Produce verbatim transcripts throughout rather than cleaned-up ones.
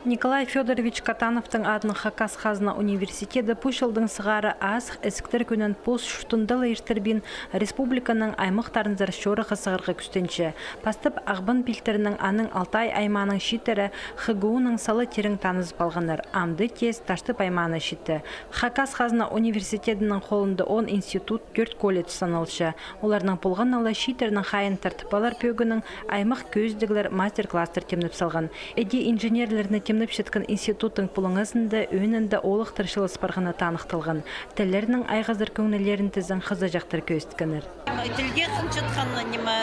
Николай Фёдорович Катановтың адынаң Хакас хазна университеті пу чылдың сығара Азых ізіктер кӱнін пос чуртында ла иртірбин, республиканың аймахтарынзар чорыға сығарға кӱстенче. Пастап Ағбан пилтірінең, аның Алтай аймааның чииттері ХГУ-ның сала тирең танызып алғаннар. Амды теес Таштып аймаана читті. Хакас хазна университетінің холында он институт, тӧрт колледж саналча. Оларның полғаны ла чииттернің хайиин тартып алар пӧгінең аймах кӧзідіглер, мастер-класстар тимнеп салған. Іди инженерлерні тимнепчеткен институттың пулуңазында, ӧӧнінде оолахтар чыылыс парғаны таныхталған. Тіллернің айғазар кӧңнілерін тізең хызыҷахтар кӧзіткеннер. Тілге хынчатхан, ниме,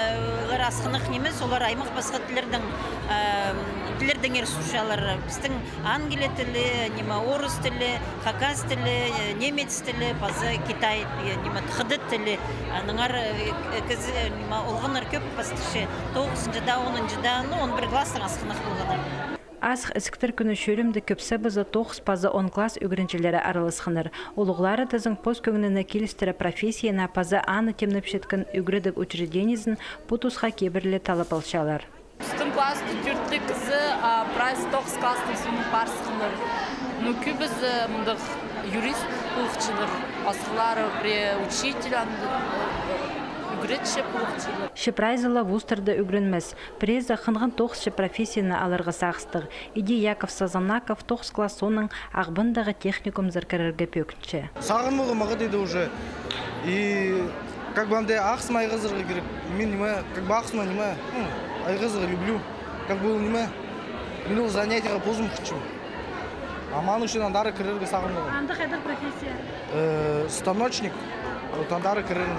олар асхынах нимес, олар аймах пасха тіллердең, э, тіллердеңер сурчалар. Пістің англия тілі, ниме, орыс тілі, хакас тілі, э, немец тілі, паза китай, э, ниме, хыдат тілі. Аннаңар, э, кізі, э, ниме, олғаннар кӧп пастыхча, тоғызынҷыда, онынҷыда, ну, он пір класстаң асхынах полғаннар. Азых ізіктер кӱні чӧрімде кӧп сабазы тоғыс паза он класс ӱгренҷілері араласханнар. Улуғлары тізең пос кӧңніне килістіре профессияны паза аны тимнепчеткен ӱгредіг учреждениезін пу тусха кибірле таллап алчалар. Пістің класста тӧрт кізі, а прайзы тоғыс класстың соонаң парысханнар. Ну, кӧбізі мындағ юрист полчалар, пасхалары пірее учитель, анда ӱгретчі полчалар. Че прайзы ла вузтарда ӱгренмес. Піреезі хынған тоғысча профессияны аларға сағыстығ. Іди Яков Сазанаков тоғыс класс соонаң Ағбандағы техникумзар кірерге пӧгінче. Сағынмағым мағаа даа уже. И как бы анда ахсым айғазарға кирек. Мин ниме, как бы ахсым ниме, ну, айғазарға люблю. Как бы ол ниме, мин ол занятиеға позым хочу. А маның ӱчӱн андар кірерге сағынмағым. Анда хайдағ профессия? Э, станочник. Вот андар кірерге.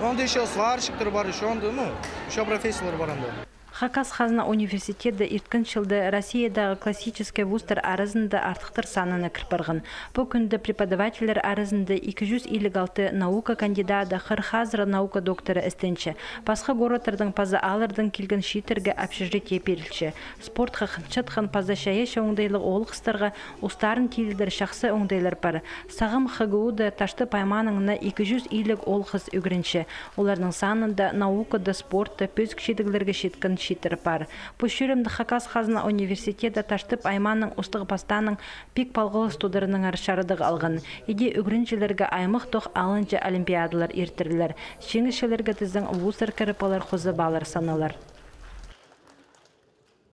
Ну, анда ещё сварщиктер бар, ещё анда, ну, ещё профессиялар бар анда. Хакас хазна университеті ирткен чылда Россиядағы классический вузтар аразында артыхтар санына кір парған. Пу кӱнде преподавательлер аразында ікі чӱс илиг алты наука кандидады, хырых азыра наука докторы істенче. Пасха городтардаң паза ааллардаң килген чииттерге общежитие пирілче. Спортха хынчатхан паза чайаачы оңдайлығ оолғыстарға устарын тилідер чахсы оңдайлар пар. Сағам ХГУ-да Таштып аймаанаң на ікі чӱс илиг оолғыс ӱгренче. Оларның санында наукада, спортта пӧзік чидіглерге читкен чииттер пар. Пу чӧрімде Хакас хазна университеті Таштып аймааның устағ-пастаанаң пик палғалыс тудырыныңар чарадығ алған. Іди ӱгренҷілерге аймахтох алынҷа олимпиадалар иртірілер. Чиңісчілерге тізең вузтар кіріп алар хоза баалар саналар.